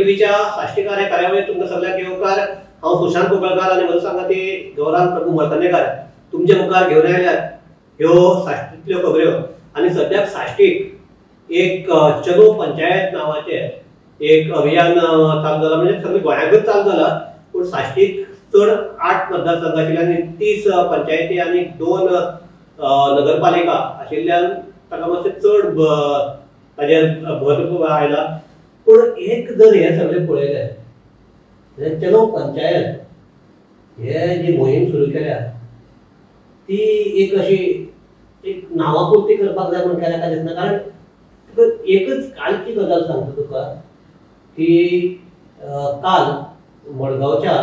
टीव्हीच्या साश्टीकार ह्या कार्यावळीत तुमकां सगळ्यांक येवकार. हांव सुशांत कुंकळकार आनी म्हजो सांगाती गौरांग प्रभू मर्तनेकर तुमचे मुखार घेवन आयल्यात ह्यो साश्टींतल्यो खबऱ्यो. आनी सद्याक साश्टीक एक चलो पंचायत नांवाचें एक अभियान चालू जालां, म्हणजे सगळें गोंयांकूच चालू जालां, पूण साश्टीक चड 8 मतदारसंघ आशिल्ल्यान 30 पंचायती आनी 2 नगरपालिका आशिल्ल्यान ताका मातशें चड ताजेर भर आयला. पूण एक जर हें सगळें पळयलें जाल्यार चलो पंचायत हे जी मोहीम सुरू केल्या ती एक अशी एक नांवापुरती करपाक जाय म्हूण केल्या काय दिसना. कारण तुका एकच कालची गजाल सांगता तुका की काल मडगांवच्या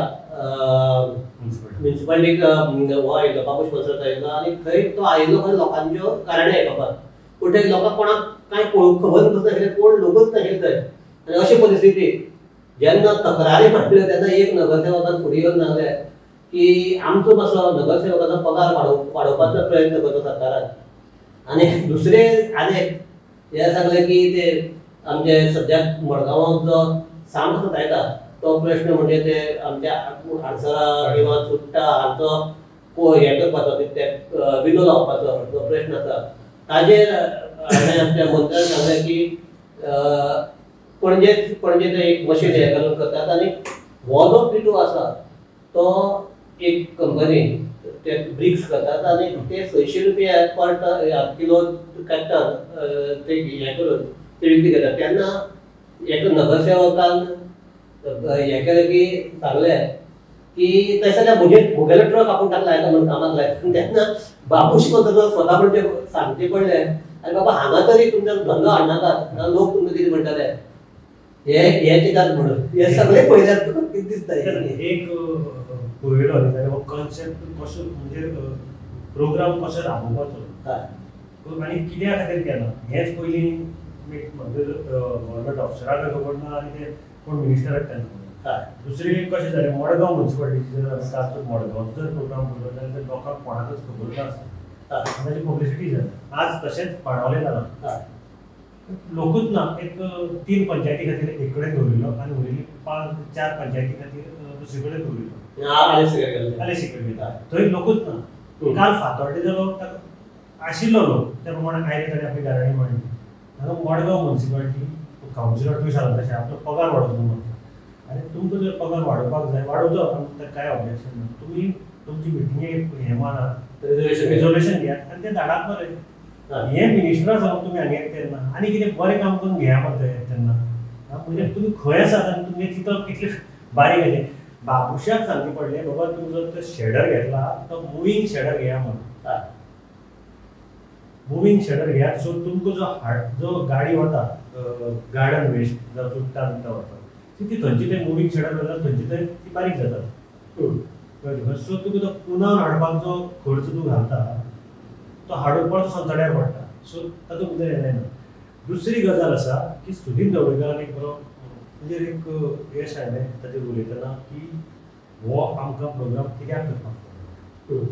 म्युनिसिपालिटीक हो आयिल्लो बाबूश मोन्सेरात आयिल्लो आनी थंय तो आयिल्लो खंय लोकांच्यो कारणां आयकपाक, पूण थंय लोकांक कोणाक कांय पळोवंक खबर नाशिल्लें, कोण लोकूच नाशिल्ले थंय. आनी अशी परिस्थिती जेन्ना तक्रारी मांडल्यो तेन्ना एक नगरसेवकान फुडें येवन सांगलें की आमचो मातसो नगरसेवकाचो पगार वाडोवपाचो प्रयत्न करता सरकारान. आनी दुसरें आनी हें सांगलें की ते आमचे सद्याक मडगांवाक जो सामको सतायता तो प्रश्न म्हणजे ते आमच्या आडसरा किंवा चुट्टा हांचो हें करपाचो ते विलो लावपाचो जो प्रश्न आसा ताजेर हाणें आमच्या मंत्र्यान सांगलें की पणजे पणजे ते एक मशीन हें घालून करतात आनी हो जो पिठो आसा तो एक कंपनी ते ब्रिक्स करतात आनी ते 600 रुपया पर किलो काडटात ते हें करून ते विक्री करतात. तेन्ना एका नगरसेवकान हें केलें की सांगलें की तशें जाल्यार म्हजे म्हगेलो ट्रक आपूण ताका लायता म्हणून कामाक लायता. तेन्ना बाबूश मोन्सेरात स्वता म्हणजे सांगचें पडलें आनी बाबा हांगा तरी तुमचो धंदो हाडनाकात ना लोक तुमकां कितें म्हणटले हे हे चिंतात म्हणून हे सगळें पळयल्यार तुका कितें दिसता. एक पळयलो जाल्यार हो कॉन्सेप्ट कसो म्हणजे प्रोग्राम कसो राबोवपाचो आनी कित्या खातीर केला हेंच पयलीं म्हणजे गव्हर्मेंट ऑफिसराक खबर ना आनी ते कोण मिनिस्टराक तांकां खबर ना. दुसरी कशें जालें मडगांव म्युनिसिपालिटीची जर आमी काल मडगांवचो जर प्रोग्राम पळयलो जाल्यार लोकांक कोणाकच खबर नासता, ताची पब्लिसिटी जाली. आज तशेंच बाणावले जालां, लोकूच ना. एक 3 पंचायती खातीर एक कडेन दवरिल्लो आनी उरिल्ली 5-4 पंचायती खातीर दुसरे कडेन दवरिल्लो, आलेसी कडेन थंय लोकूच ना. काल फातोर्डे जालो ताका आशिल्लो लोक त्या प्रमाणे आयले, ताणें आपली गाराणी मांडली. हांगा मडगांव म्युनिसिपालिटी कावन्सिलर तुवें सांगला तशें आपलो पगार वाडोवचो म्हणटा आनी तुमकां जर पगार वाडोवपाक जाय वाडोवचो, आमकां कांय ऑब्जेक्शन ना. तुमी तुमची मिटिंगेक हें मानात, रिजोल्युशन घेयात आनी तें धाडात मरे. हे मिनिस्टरा सांगून तुमी हांगा येता तेन्ना आनी कितें बरें काम करून घेया मरे तेन्ना, म्हणजे तुमी खंय आसात आनी तुमगें चिंतप कितलें बारीक आशें. बाबुशाक सांगचें पडलें बाबा तुमी जो तो शेडर घेतला तो मुवींग शेडर घेया म्हणून, मुवींग शेडर घेयात. सो तुमकां जो हाड जो गाडी वता गार्डन वेस्ट जावं चुट्टां बिट्टां वता ती थंयची ते मुवींग शेडर वता थंयची थंय ती बारीक जाता. सो तुका तो पुनान हाडपाक जो खर्च तूं घालता तो हाडून परत संतड्यार पडटा. सो तातूंत भितर हें जायना. दुसरी गजाल आसा की सुदीन ढवळीकारान एक बरो म्हणजे एक हें सांगलें ताचेर उलयतना की हो आमकां प्रोग्राम कित्याक करपाक जाय.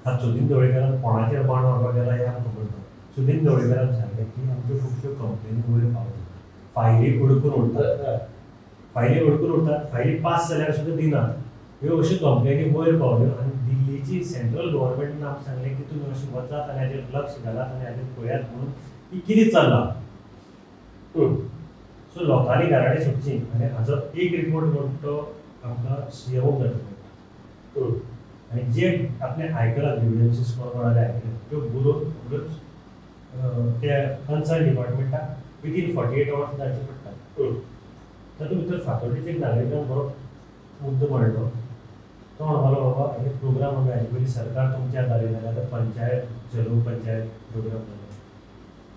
आतां सुदीन ढवळीकारान कोणाचेर बाण मारपाक गेला हें आमकां खबर ना. सुदीन ढवळीकारान सांगलें की आमच्यो खुबश्यो कंप्लेनी वयर पावतात, फायली अडकून उरतात, फायली अडकून उरतात, फायली पास जाल्यार सुद्दां दिनात. ह्यो अश्यो कंप्लेनी वयर पावल्यो आनी दिल्लीची सेंट्रल गव्हर्मेंटान आमकां सांगलें की तुमी अशें वचात आनी हाजेर लक्ष घालात आनी हाजेर पळयात म्हणून की कितें चल्लां. सो लोकांनी गाराणी सुटची आनी हाजो एक रिपोर्ट म्हणून तो आमकां सीएमओक धाडचो पडटा. आनी जे आपणें आयकलां ग्रिवियन्सीस कोण कोणाले आयकले त्यो बरोवन सगळ्योच त्या कन्सर्न डिपार्टमेंटाक विदीन 48 आवर्स धाडचे पडटा. तातूंत भितर फातोर्डेच्या एक नागरिकान बरो मुद्दो मांडलो. तो म्हणपालो बाबा हे प्रोग्राम आमी हाजे पयलीं सरकार तुमच्या हातार जाल्यार आतां पंचायत चलो पंचायत प्रोग्राम जालो,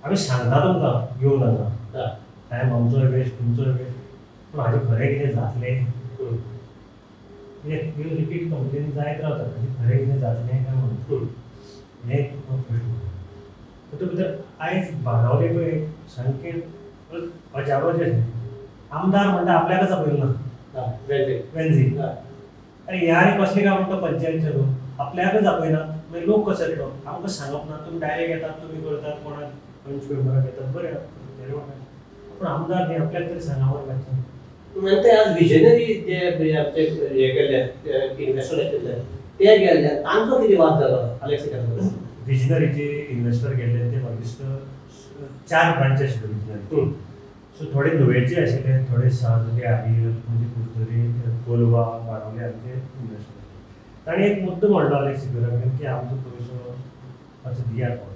आमी सांगता तुमकां येवन हांगा टायम आमचोय वेस्ट तुमचोय वेस्ट, पूण हाजें खरें कितें जातलें कित्याक रिपीट कंप्लेन जायत रावतात, हाजें खरें कितें जातलें काय म्हणून हें एक प्रश्न. तातूंत भितर आयज बाणावले पळय सामकें अजापाचें अशें आमदार म्हणटा आपल्याकच आपयलो ना वेन्झी. अरे ह्या आनी कसलें काय म्हणटा पंचायत चलो आपल्याकच आपयना, मागीर लोक कसो येतलो आमकां सांगप ना. तुमी डायरेक्ट येतात तुमी करतात कोणाक पंच मेंबराक येतात बरें पूण आमदार न्ही आपल्याक तरी सांगा मरे मातशें. आनी ते आज विजनरी जे आमचे हे केल्ले इन्वेस्टर आशिल्ले ते गेल्ले तांचो कितें वाद जालो अलेक्स सिक्वेरा? विजनरीचे इन्वेस्टर गेल्ले ते म्हाका दिसता 4 ब्रांची आशिल्ल्यो विजनरी. सो थोडे नुवेचे आशिल्ले, थोडे साजले आरियल म्हणजे कुडतरी, कोलवा, बाणावले आमचे इन्वेस्टर. ताणें एक मुद्दो म्हणलो अलेक्स सिक्वेरा कडेन की आमचो पयसो मातसो दियात म्हणून.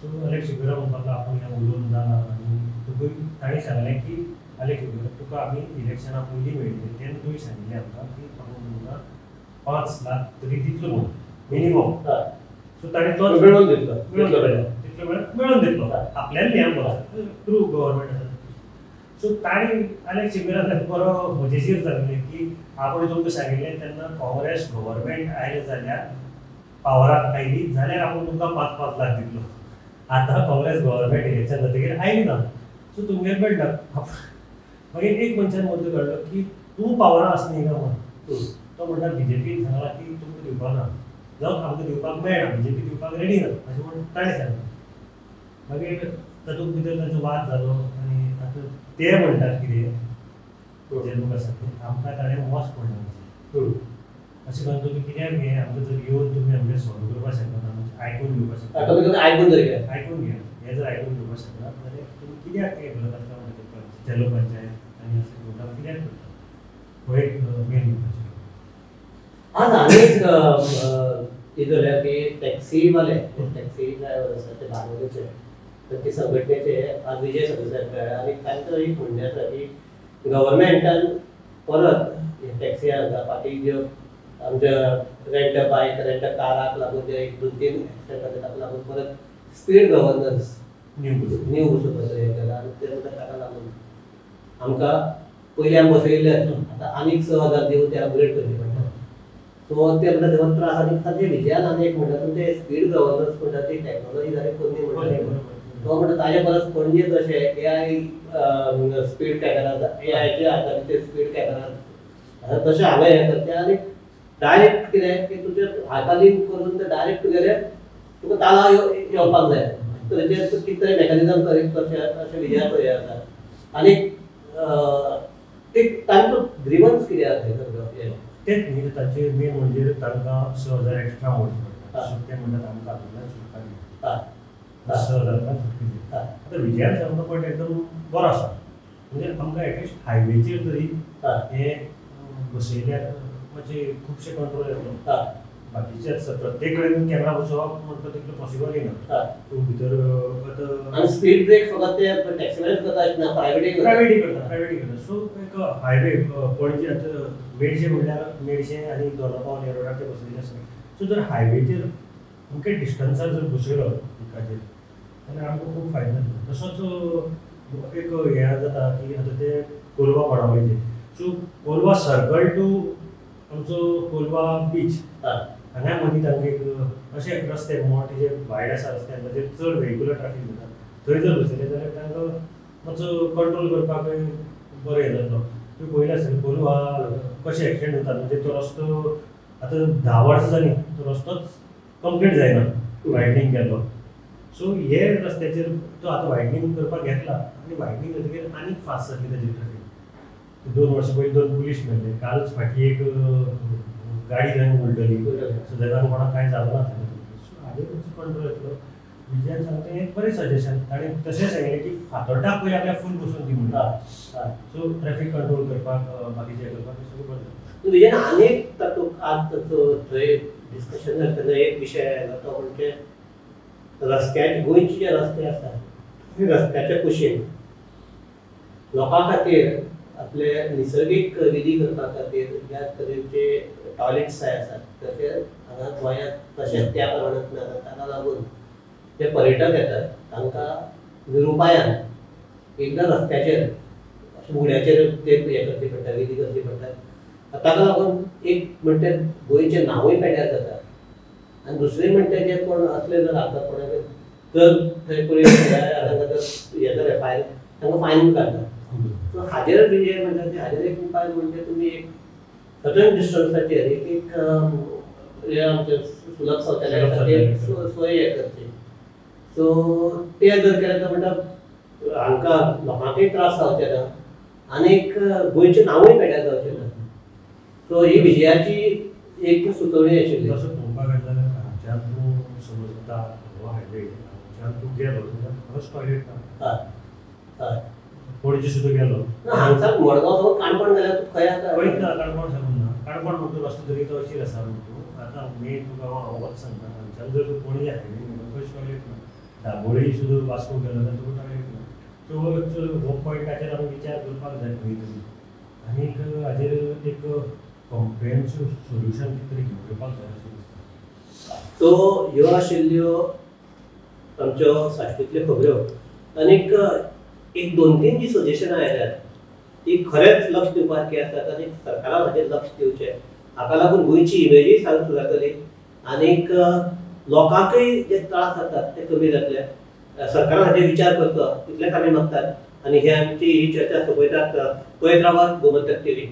सो अलेक्स सिक्वेरा म्हणपाक लागलो आपूण हें उलोवन जालां आनी तुका ताणें सांगलें की अलेक्स सिक्वेरा तुका आमी इलेक्शना पयलीं मेळिल्ले तेन्ना तुवें सांगिल्लें आमकां की आपूण तुमकां 5 लाख तरी दितलो म्हणून मिनिमम. सो ताणें तो मेळोवन दितलो, तितलो मेळोवन दितलो आपल्यान न्ही आमकां थ्रू गव्हर्मेंट आसा. सो ताणें अलेक्स सिक्वेरान बरो मजेशीर सांगलें की आपण तुमकां सांगिल्लें तेन्ना काँग्रेस गव्हर्मेंट आयलें जाल्यार पावराक आयली जाल्यार आपूण तुमकां 5-5 लाख दितलो. आतां काँग्रेस गव्हर्मेंट इलेक्शन जातकीर आयली ना, सो तुमगेर मेळटा. मागीर एक मनशान मुद्दो काडलो की तूं पावरां आसा न्ही काय म्हणून. तो म्हणटा बीजेपीन सांगलां की तुमकां दिवपाक ना, जावं आमकां दिवपाक मेळना, बीजेपी दिवपाक रेडी ना अशें म्हणून ताणें सांगलें. मागीर तातूंत भितर तांचो वाद जालो आनी आतां ते म्हणटात कितें जे लोक आसात ते आमकां ताणें मोस पडला अशें करून तुमी कित्याक हें आमकां जर येवन तुमी आमगेर सॉल्व करपाक शकना, आयकून घेवपाक शकता, आयकून जर घेया, आयकून घेया, हें जर आयकून घेवपाक शकना जाल्यार तुमी कित्याक हें करत आसता म्हणटा चलो पंचायत आनी अशें प्रोग्राम कित्याक करता हो एक मेन मुद्दो. आज आनी एक कितें जालें की टॅक्सीवाले, टॅक्सी ड्रायव्हर आसा ते बारवलीचे तांचे संघटनेचे आज विजय सरदेसाय मेळ्ळे आनी तांचो एक म्हणणें आसा की गव्हर्मेंटान परत टॅक्सी आसा फाटीं ज्यो आमच्या रेंट बायक रेंट काराक लागून जे 1-2-3 एक्सिडंट जाले ताका लागून परत स्पीड गव्हर्नन्स न्यू बसोवपाचो हें केलां आनी ते म्हणटा ताका लागून आमकां पयलीं आमी बसयल्ले आतां आनीक 6,000 दिवन ते अपग्रेड करचे पडटा. सो ते म्हणटा तेव्हा त्रास. आनी ताचे विजयान आनी एक म्हणटा तुमचे स्पीड गव्हर्नन्स म्हणटा ती टॅक्नोलॉजी जाली पोरणी म्हणटा तो म्हणटा ताजे परस पणजे जशें एआय स्पीड कॅमेरा एआयचे आदारीत ते स्पीड कॅमेरा तशें हांगा हें करचें आनी डायरेक्ट कितें की तुजें हाका लिंक करून ते डायरेक्ट तुगेलें तुका ताला येवपाक जाय तरेचेर कितें तरी मॅकॅनिजम करचें अशें विजयाचो हें आसा. आनी ते तांचो ग्रिवन्स कितें आसा हें तेच न्ही तांचे मेन म्हणजे तांकां 6,000 एक्स्ट्रा मोडचे पडटा. सो ते म्हणटात आमकां हातूंतल्यान सुटका दिया, 6,000 सुटकी दिया. आतां विजयान सांगलो पॉयंट एकदम बरो आसा, म्हणजे आमकां एटलिस्ट हायवेचेर तरी हें बसयल्यार मातशें खुबशे कंट्रोल येतलो. बाकीचे प्रत्येक कडेन कॅमेरा बसोवप म्हणटा तितलें पॉसिबलय ना. तूं भितर आनी स्पीड ब्रेक फकत ते टॅक्सीवालेच करता अशें ना, प्रायवेटय करता, प्रायवेटय करता. सो एक हायवे पणजे आतां मेडशे म्हणल्यार मेडशे आनी दोना पावल ह्या रोडार ते बसयले आसा. सो जर हायवेचेर अमके डिस्टन्सार जर बसयलो उदकाचेर जाल्यार आमकां खूब फायदो जाता. तसोच एक हें जाता की आतां ते कोलवा बाणावलेचे, सो कोलवा सर्कल टू आमचो कोलवा बीच हांगा मदीं तांकां एक अशे रस्ते मोठे जे वायड आसा रस्ते ताचेर चड व्हेहिकुलर ट्राफीक जाता, थंय जर बसयले जाल्यार तांकां मातसो कंट्रोल करपाक बरें जातलो. तुवें पळयलें आसतलें कोलवा कशें एक्सिडंट जातात, म्हणजे तो रस्तो आतां 10 वर्सां जालीं तो रस्तोच कंप्लीट जायना वायडनींग केल्लो. सो हे रस्त्याचेर तो आतां वायडनींग करपाक घेतला आनी वायडनींग जातकीर आनीक फास्ट जातली ताजी ट्राफीक. 2 वर्सां पयलीं 2 पुलीस मेळ्ळे, कालच फाटीं एक गाडी थंय उलटली, सो तेका कोणाक कांय जालो ना. सो हाजेर मातसो कंट्रोल येतलो. विजयान सांगता हें बरें सजेशन, ताणें तशें सांगलें की फातोड्डाक पयलीं आपल्याक फूल बसून दी म्हणटा, सो ट्रॅफीक कंट्रोल करपाक बाकीचें करपाक सगळें बरें जाता. विजयान आनीक तातूंत आज ताचो थंय डिस्कशन जालें तेन्ना एक विशय आयलो तो म्हणजे रस्त्याचे, गोंयचे जे रस्ते आसात रस्त्याच्या कुशीन लोकां खातीर आपले निसर्गीक विधी करपा खातीर ज्या तरेचे टॉयलेट्स जाय आसात तशे हांगा गोंयांत तशेंच त्या प्रमाणांत ना. ताका लागून जे पर्यटक येतात तांकां निरुपायान एकदां रस्त्याचेर उगड्याचेर ते हें करचे पडटा, विधी करची पडटा. ताका लागून एक म्हणटा गोंयचें नांवूय पेड्यार जाता आनी दुसरें म्हणटा जे कोण असले जर आता कोणाक जर थंय पुलीस तांकां जर हें जालें फायन, तांकां फायन काडटा. सो हाजेर विजय म्हणटा की हाजेर एक उपाय म्हणजे तुमी एक सर्टन डिस्टन्साचेर एक एक हे आमचे सुलभ शौचालय खातीर सोय हें करची. सो ते जर केलें तर म्हणटा हांकां लोकांकय त्रास जावचे ना आनीक गोंयचें नांवूय पेड्यार जावचें ना. सो ही विजयाची एक सुचोवणी आशिल्ली. तसो पळोवपाक गेलें जाल्यार हांगच्यान तूं समज आतां हो हायवे हांगच्यान तूं गेलो जाल्यार खरोच टॉयलेट ना. हय पणजे सुद्दां गेलो हांगच्यान मडगांव सावन काणकोण गेल्यार तूं खंय आसा खंयच ना. काणकोण सांगून ना, काणकोण म्हणटा रस्तो तरी तो अशीर आसा म्हणटा. आतां मेन तुका हांव वच सांगता, हांगच्यान जर तूं पणजे हायवे गेलो खंयच टॉयलेट ना. दाबोळी सुद्दां वास्को गेलो जाल्यार तुका टॉयलेट ना. सो हो पॉयंटाचेर आमी विचार करपाक जाय खंय तरी आनीक हाजेर एक कॉम्प्रिहेन्सीव सोल्युशन कितें तरी घेवन येवपाक जाय अशें दिसता. सो ह्यो आशिल्ल्यो आमच्यो साश्टींतल्यो खबऱ्यो आनीक एक दोन तीन जी सजेशनां आयल्यात ती खरेंच लक्ष दिवपाची आसात आनी सरकारान हाचेर लक्ष दिवचें. हाका लागून गोंयची इमेजूय सारकी सुदारतली आनीक लोकांकय जे त्रास जातात ते कमी जातले. सरकारान हाचेर विचार करचो इतलेंच आमी मागतात आनी हे आमची ही चर्चा सोंपयतात. पळयत रावात गोमंतक टीव्ही.